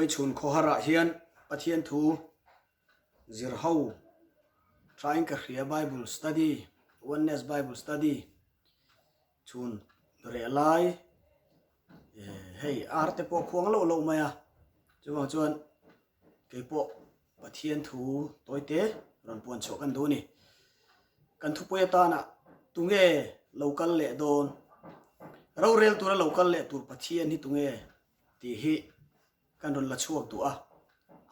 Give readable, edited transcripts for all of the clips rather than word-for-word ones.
Chhun khawharah hian Pathian thu zir ho thain ka hria Bible study, Oneness Bible study chhun reh lai hei ar te pawh khuang loh loh mai a, chuvang chuan keipawh Pathian thu tawite rawn puan chhuah kan duh a ni. Kan thupui atana tunge lo kal leh dawn, rorel tura lo kal leh tur Pathian hi tunge tih hi kan rawn la chhuak duh a,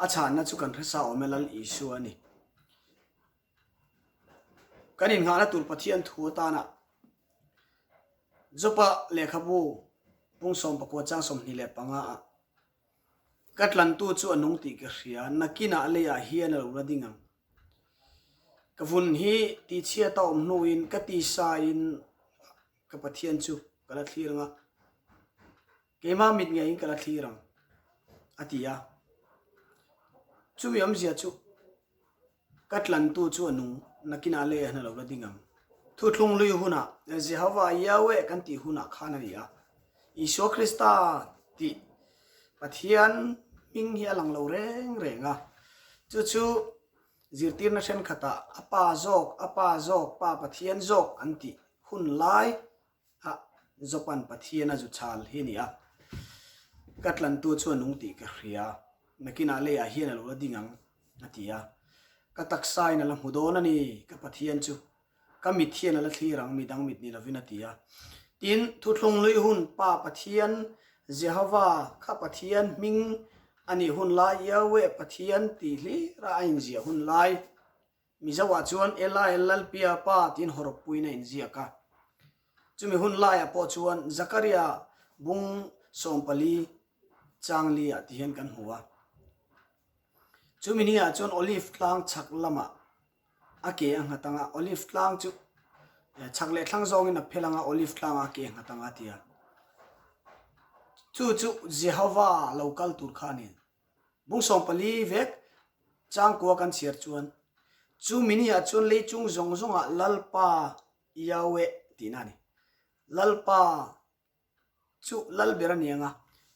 a chhanna chu kan hresa awm e Lal Isua a ni. Kan innghahna tur Pathian thu atana Jopa lehkhabu pung 14 chang 25 ah ka tlantu chu a nung tih ka hria, nakinah leiah hian a lo la ding ang. Ka vun hi tihchhiat a awm hnuin ka tisain Ka Pathian chu ka la thlir ang a, keimah mit ngeiin ka la thlir ang, a ti a. Chumi awmzia chu ka tlantu chu a nung, nakinah lei hian a lo la ding ang. Thuthlung lui hunah, Jehovah Yahweh kan tih hunah khan a ni a. Isua Krista tih Pathian hming hi a lang lo reng reng a. Chu chu Zirtirna thenkhatah a pa zawk, a pa zawk, Pa Pathian zawk an tih hun lai a Jopan Pathian a zu chhal hi a ni a. Ka tlantu chu a nung tih ka hria, nakinah leiah hian a lo la ding ang, a ti a. Ka taksain a la hmu dawn a ni, ka Pathian chu. Ka mit hian a la thlir ang, midang mit ni lovin a ti a. Tin, thuthlung lui hun Pa Pathian, Jehova kha Pathian hming a nih hun lai, Yahweh Pathian tih hlira a inziah hun lai, Mizoah chuan Eli Lalpia Pa tiin hawrawppuiin a inziak a. Chumi hun laiah pawh chuan Zakaria bung 14 chang liah ti hian kan hmu a. Chumi niah chuan Olive tlang chhak lamah a ke a nghat ang a, Olive tlang chu chhak leh thlang zawngin a phel ang a, Olive tlangah a ke a nghat ang a ti a. Chu chu Jehovah lo kal tur kha a ni. Bung 14 vek changkua kan chhiar chuan, chu mini-ah chuan lei chung zawng zawngah Lalpa Yahweh tihna a ni. Lalpa Chu lal ber a ni ang a,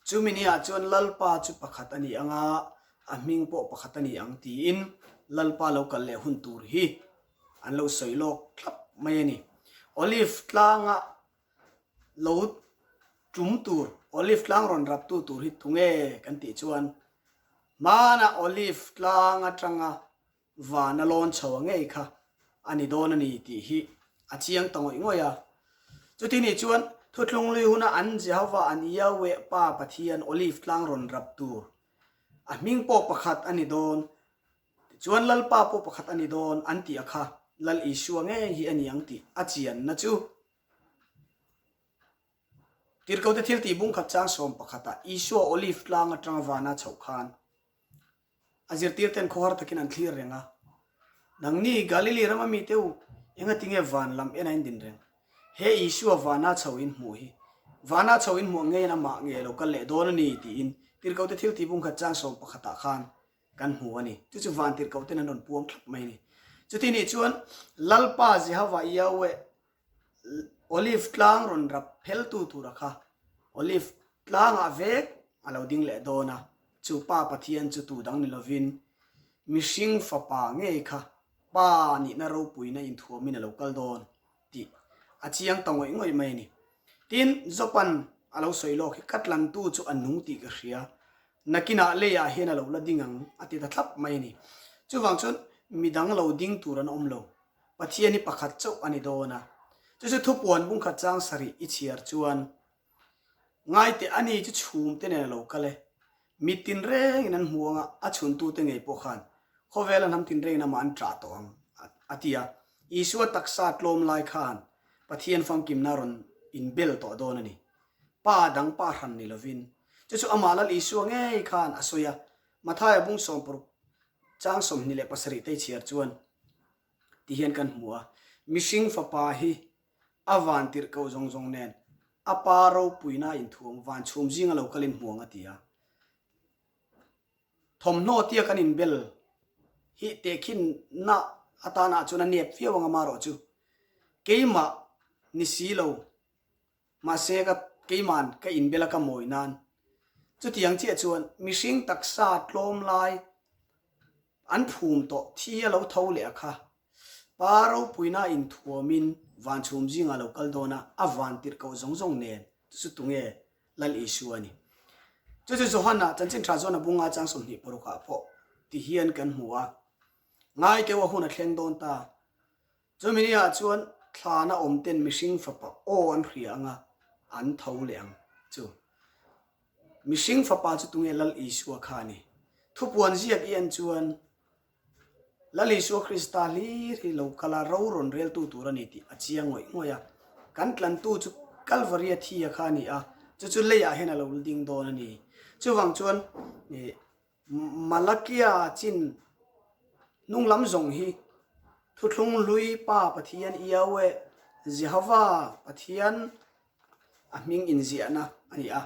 chumi ni ah chuan Lalpa chu pakhat a ni ang a, a hming pawh pakhat a ni ang tiin Lalpa lo kal leh hun tur hi an lo sawi lawk thlap mai a ni. Olive tlanga lo tum tur, Olive tlang rawn raptu tur hi tunge kan tih chuan hmana Olive tlang atanga Van a lawn chho a ngei kha a ni dawn a ni tih hi a chiang ta ngawih ngawih a. Chuti nih chuan Thuthlung lui huna an Jehovah an Yahweh Pa Pathian Olive tlang rawn rap tur a hming pawh pakhat a ni dawn, tichuan Lalpa pawh pakhat a ni dawn an tih a kha Lal Isua ngei hi a ni ang tih a chianna chu Tirhkote thiltih bungkhat chang 11 ah Isua Olive tlang atanga vana chhoh khan A zirtirten khawhar takin an thlir reng a, Nangni Galili rama mite u, engati nge van lam en a in din reng? He Isua vana chho in hmuh hi, vana chho in hmuh ngeiin amah nge lo kal leh dawn a ni, tiin Tirhkote thiltih bungkhat chang 11 ah khan kan hmu a ni. Chu chu van tirhkoten an rawn puang thlap mai a ni. Chuti nih chuan Lalpa Jehovah Yahweh Olive tlang rawn rap pheltu tura kha Olive tlangah vek a lo ding leh dawn a, chu Pa Pathian chu tu dang ni lovin mihring fapa ngei kha Pa nihna ropuina inthuamin a lo kal dawn tih a chiang ta ngawih ngawih mai a ni. Tin, Jopan a lo sawi lawk hi ka tlantu chu a nung tih ka hria, nakinah leiah hian a lo la ding ang a ti ta thlap mai a ni. Chuvang chuan midang lo ding tur an awm lo. Pathian hi pakhat chauh a ni dawn a. Chu chu thupuan bungkhat chang sarih i chhiar chuan, Ngaite ani chu chhum te nen a lo kal e. Mit tinrengin an hmu ang a, a chhuntute ngei pawh khan khawvela hnam tinrengin amah an ṭah tawh ang, a ti a. Isua taksa tlawm lai khan Pathian famkimna rawn inbel tawh dawn a ni. Pa dang pa hran ni lovin. Chu chu amah Lal Isua ngei khan a sawi a. Mathaia bung 60 chang 27 te i chhiar chuan, ti hian kan hmu a, mihring fapa hi a van tirh koh zawng zawng nen a pa ropuina inthuam van chhum zinga lo kalin hmu ang a ti a. Thawmhnaw tia kan inbel hi tehkhinna atana chuan a nep viau ang amarawh chu keimah ni si lo Mahse ka keiman ka inbel a ka mawi nan. Chutiang chiah chuan mihring taksa tlawm lai an phum tawh thi a lo tho leh a kha. Pa ropuina inthuamin van chhum zingah lo kal dawn a, a van tirh koh zawng zawng nen chu chu tunge Lal Isua a ni. Chu chu Johana chanchin tha zawn a bunga chang 26 ah pawh ti hian kan hmu a, Ngai keu a hun a thleng dawn ta. Chumi ni ah chuan thlana awm ten mihring fapa aw an hria anga an tho leh ang chu. Mihring fapa chu tunge Lal Isua kha a ni. Thupuan ziak i en chuan Lal Isua Krista hlir hi lo kal a, ro rawn reltu tur a ni tih a chiang ngawih ngawih a. Kan tlantu chu Kalvaria thia kha a ni a, chu chu leiah hian a lo ding dawn a ni. Chuvang chuan Malakia chin hnung lam zawng hi Thuthlung hlui Pa Pathian Yahweh, Jehovah Pathian a hming inziahna a ni a.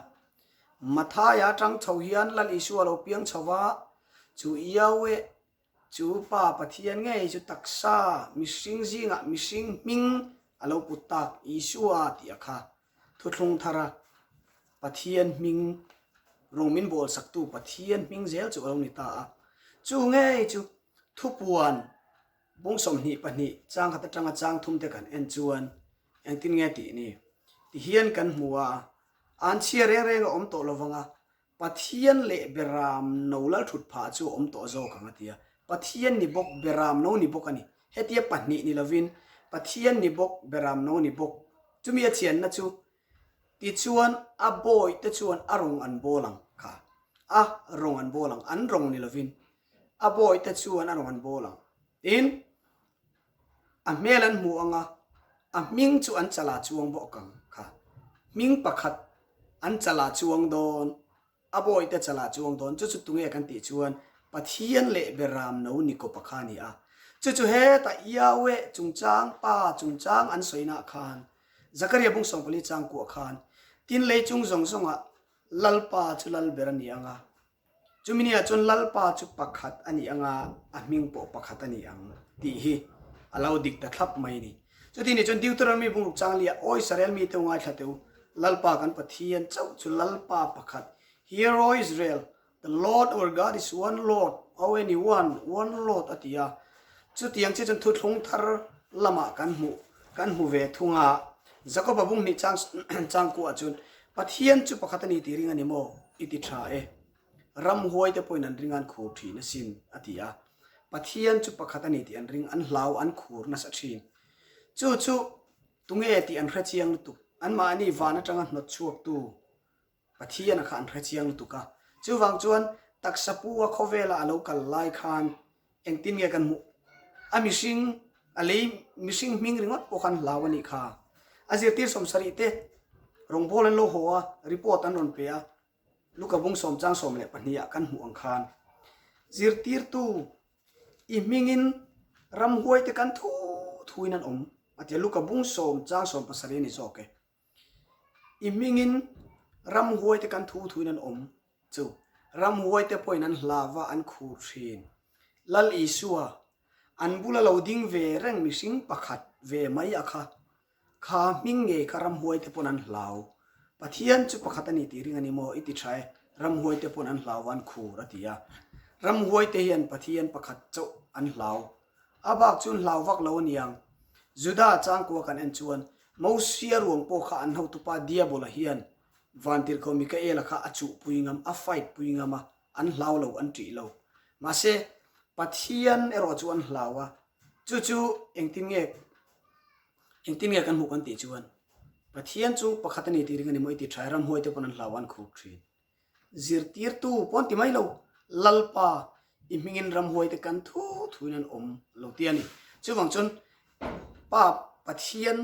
Mathaia atang chho hian Lal Isua lo piang chho va, chu Yahweh chu Pa Pathian ngei chu taksa mihring zingah mihring hming a lo put tak Isua tih a kha thuthlung thar a, Pathian hming rawng min bawlsaktu Pathian hming zel chu a lo ni ta a. Chu ngei chu thupuan Bung 22 chang khat atanga chang thum te kan en chuan engtin nge tih ni? Ti hian kan hmu a, an chhia reng reng a awm tawh lovang a, Pathian leh Beram no lal thut phah chu a awm tawh zawk ang a ti a. Pathian ni bawk, Beram no ni bawk a ni. Hetia pahnih ni lovin Pathian ni bawk, Beram no ni bawk. Chumi a chianna chu tichuan a bawi te chuan a rawng an bawl ang kha. A rawng an bawl ang, an rawng ni lovin A bawihte chuan a rawn an bawl ang. Tin, a hmel an hmu ang a, a hming chu an chalah chuang bawk ang kha. Hming pakhat an chalah chuang dawn, a bawihte chalah chuang dawn. Chu chu tunge kan tih chuan Pathian leh Beram no ni kawpa kha a ni a. Chu chu hetah Yahweh chungchang, Pa chungchang an sawinaah khan, Zakaria bung 14 chang kuah khan, Tin lei chung zawng zawngah Lalpa chu Lalber a ni ang a, Chumi ni ah chuan Lalpa chu pakhat a ni ang a, a hming pawh pakhat a ni ang tih hi a lo dik ta thlap mai a ni. Chuti nih chuan Deuteronomy bungruk chang liah, Aw Israel mite u ngaithla teh u, Lalpa kan Pathian chauh chu Lalpa pakhat, Hear O Israel, the Lord our God is one Lord, O any one, one Lord a ti a. Chutiang chiah chuan thuthlung thar lamah kan hmuh kan hmu ve thung a. Jakoba bung hnih chang chang kuah chuan Pathian chu pakhat a ni tih ring a ni maw? I ti tha e. Ramhuai te pawhin an ring a an khur thin asin, a ti a. Pathian chu pakhat a ni tih an ring, an hlau, an khur nasa thin. Chu chu tunge tih an hre chiang lutuk. Anmahni van atanga hnawt chhuaktu Pathian a kha an hre chiang lutuk a. Chuvang chuan taksa pu a khawvela a lo kal lai khan Engtin nge kan hmuh? A mihring, a lei mihring hming ringawt pawh khan hlau a nih kha. A zirtir 70 te rawngbâwl an lo haw a, report an rawn pe a, Luka bung sawm chang 12 ah kan hmuh ang khan zirtirtu i hmingin ramhuai te kan thu thuin an awm a ti a, Luka bung sawm chang 17 a ni zawk e. I hmingin ramhuai te kan thu thuin an awm chu ramhuai te pawhin an hlava an khur thin. Lal Isua, an bula lo ding ve reng mihring pakhat ve mai a kha, kha hming ngei kha ramhuai te pawn an hlau. Pathian chu pakhat a ni tih ring a ni maw? I ti tha e, ramhuai te pawn an hlauva an khur a ti a. Ramhuai te hian Pathian pakhat chauh an hlau. A bak chu an hlau vak lo a niang. Juda changkua kan en chuan Mosia ruang pawh kha an hotupa Diabola hian Vantirhkoh Mikaela kha a chuhpui ngam, a fight pui ngam a, an hlau lo, an ṭih lo. Mahse, Pathian erawh chu an hlau a, chu chu engtin nge, engtin nge kan hmuh kan tih chuan, Pathian chu pakhat a ni tih ring a ni maw i ti ṭha e, ramhuaite pawn an hlau a, an khur ṭhin. Zirtirtu pawn ti mai lo, Lalpa i hmingin ramhuaite kan thu thuin an awm lo ti a ni. Chuvang chuan Pa Pathian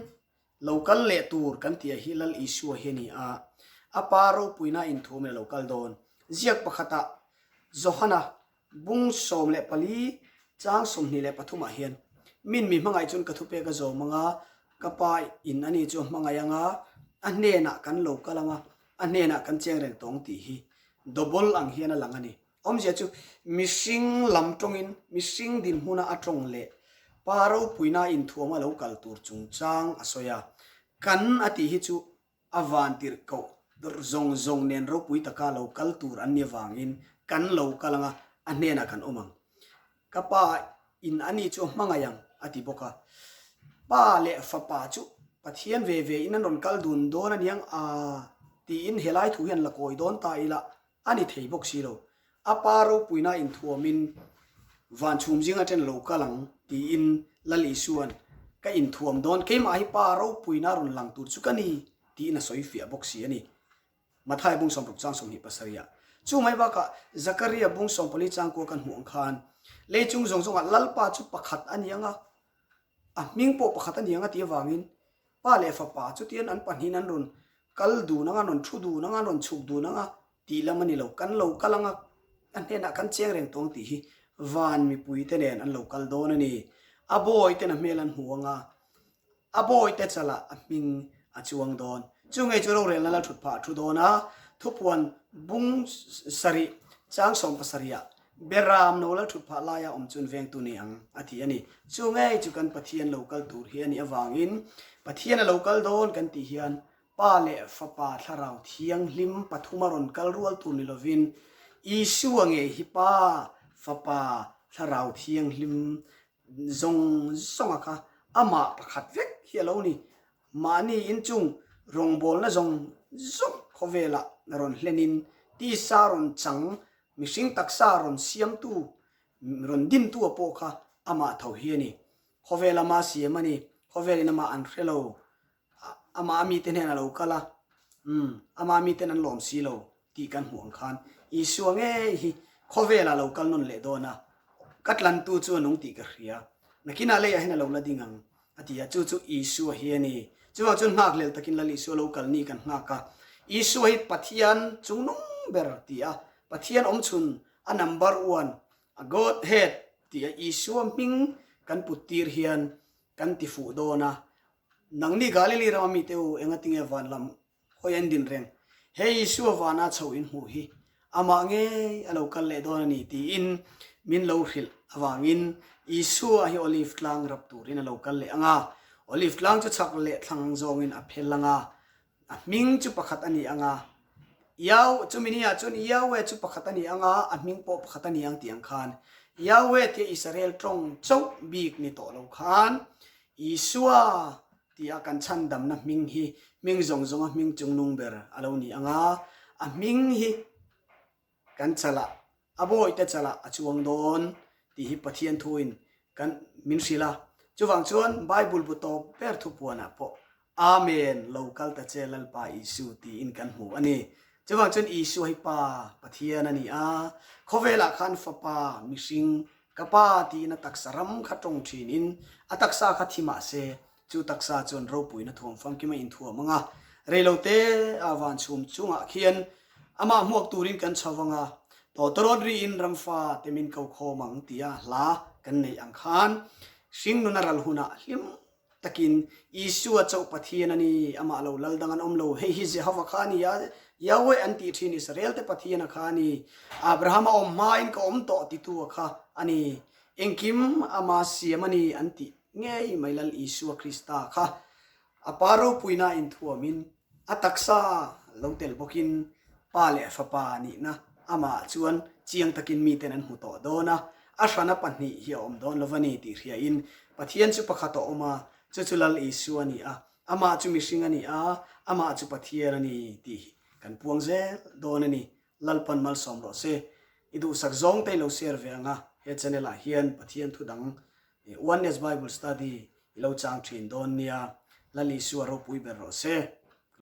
lo kal leh tur kan tih ah hi Lal Isua hi a ni a, a Pa ropuina inthuamin a lo kal dawn. Ziak pakhatah Johana Bung 14 chang 23 ah hian, Min mi hmangaih chuan ka thupek a zawm ang a, ka pa in ani chu a hmangaih ang a, a hnenah kan lo kal ang a, a hnenah kan cheng reng tawng tih hi double ang hian a lang a ni. Awmzia chu mihring lam tawngin mihring dinhmuna a tawng leh pa ropuina inthuama lo kal tur chungchang a sawi a, kan a tih hi chu A van tirh koh. Zawng zawng nen ropui taka lo kal tur an ni avangin kan lo kal anga a hnenah kan awm ang. Ka pa in ani chu a hmangaih ang, a ti bawk a. Pa leh fapa chu Pathian ve ve in an rawn kal dun dawn a niang a, tiin helai thu hian la kawi dawn ta ila a ni thei bawk si lo. A pa ropuina inthuamin van chhum zinga chen lo kal ang tiin Lal Isua'n ka inthuam dawn, keimah hi pa ropuina rawn lang tur chu ka ni tiin a sawi fiah bawk si a ni. Mathai bung 60 chang 27 ah. Chu mai bakah Zakaria bung 14 chang kua kan hmuh ang khan lei chung zawng zawngah Lalpa chu pakhat a ni ang a, a hming pawh pakhat a ni ang a tih avangin Pa leh Fapa chutian an pahnihin an rawn kal dun ang a, an rawn thu dun ang a, an rawn chhuk dun ang a tih lam a ni lo. Kan lo kal ang a, a hnenah kan cheng reng tawng tih hi van mipuite nen an lo kal dawn a ni. A bawiten a hmel an hmu ang a, A bawite chalah a hming a chuang dawn. Chu ngei chu rorelna la thut phah a thu dawn a, thupuan bung sarih chang 17 ah Beram no la thut phah laia awm chuan vengtu nei ang a ti a ni. Chu ngei chu kan Pathian lo kal tur hi a nih avangin Pathian a lo kal dawn kan tih hian Pa leh Fapa Thlarau Thianghlim pathuma rawn kal rual tur ni lovin Isua ngei hi Pa, Fapa, Thlarau Thianghlim Zawng zawnga kha amah pakhat vek hi a lo ni. Mahni inchung rawngbawlna zawng zawng khawvelah rawn hlenin tisa rawn chang, mihring taksa rawn siamtu, rawn dintu a pawh kha amah tho hi a ni. Khawvel ama siam a ni, khawvelin amah an hre lo. Amah a mite hnenah lo kal a, umm, amah a miten an lawm si lo tih kan hmuh ang khan Isua ngei hi khawvelah lo kal nawn leh dawn a, ka tlantu chu a nung tih ka hria, nakinah leiah hian a lo la ding ang a ti a, chu chu Isua hi a ni. Chuvang chuan nghakhlel takin Lal Isua lo kal ni kan nghak a, Isua hi Pathian chungnung ber ti a, Pathian awmchhun a number one, a Godhead ti a Isua hming kan put tir hian kan ti fuh dawn a, Nangni Galili rama mite u, engatinge van lam hawi an din reng? He Isua vana chho in hmuh hi amah ngei a lo kal leh dawn a ni tiin min lo hrilh avangin Isua hi Olive tlang rap turin a lo kal leh ang a. Olive tlang chu chhak leh thlang zawngin a phel ang a, a hming chu pakhat a ni ang a. Yahweh, chumi ni ah chuan Yahweh chu pakhat a ni ang a, a hming pawh pakhat a ni ang tih ang khan Yahweh tia Israel tawng chauh bik ni tawh lo khan Isua tia kan chhandamna hming hi hming zawng zawnga hming chungnung ber a lo ni ang a, a hming hi kan chalah, a bawihte chalah a chuang dawn tih hi Pathian thuin kan min hrilh a. Chuvang chuan Bible bu tawp ber thupuanah pawh Amen, lo kal ta che Lalpa Isu tiin kan hmu a ni. Chuvang chuan Isua hi Pa, Pathian a ni a, khawvelah khan Fapa, mihring, Ka Pa tiin a taksa ram kha tawng thinin a taksa kha thi mah se, chu taksa chuan ropuina thuam famkim a inthuam ang a, reilote a van chhum chungah khian amah hmuak turin kan chho vang a, tawtawrawt riin ramfa te min ko khawm ang tia hla kan neih ang khan hringnun a ral hunah hlim Takin, Isua chauh Pathian a ni, amah lo lal dang an awm lo. Hei hi Jehova kha a ni a, Yahweh an tih thin Israel-te Pathian a kha a ni. Abraham a awm hmain ka awm tawh titu a kha a ni. Engkim ama siam a ni an tih ngei mai Lal Isua Krista kha a pa ropuina inthuamin A taksa lo tel bawkin Pa leh Fapa nihna amah chuan chiang takin miten an hmu tawh dawn a, a hrana pahnih hi a awm dawn lo va ni tih hriain Pathian chu pakhat a awm a, chu chu Lal Isua a ni a, amah chu mihring a ni a, amah chu Pathian a ni tih kan puang zel dawn a ni. Lalpan malsawm rawh se. I duhsak zawng te i lo share ve ang a, he channel ah hian Pathian thu dang Oneness Bible Study i lo chang thin dawn nia. Lal Isua ropui ber rawh se.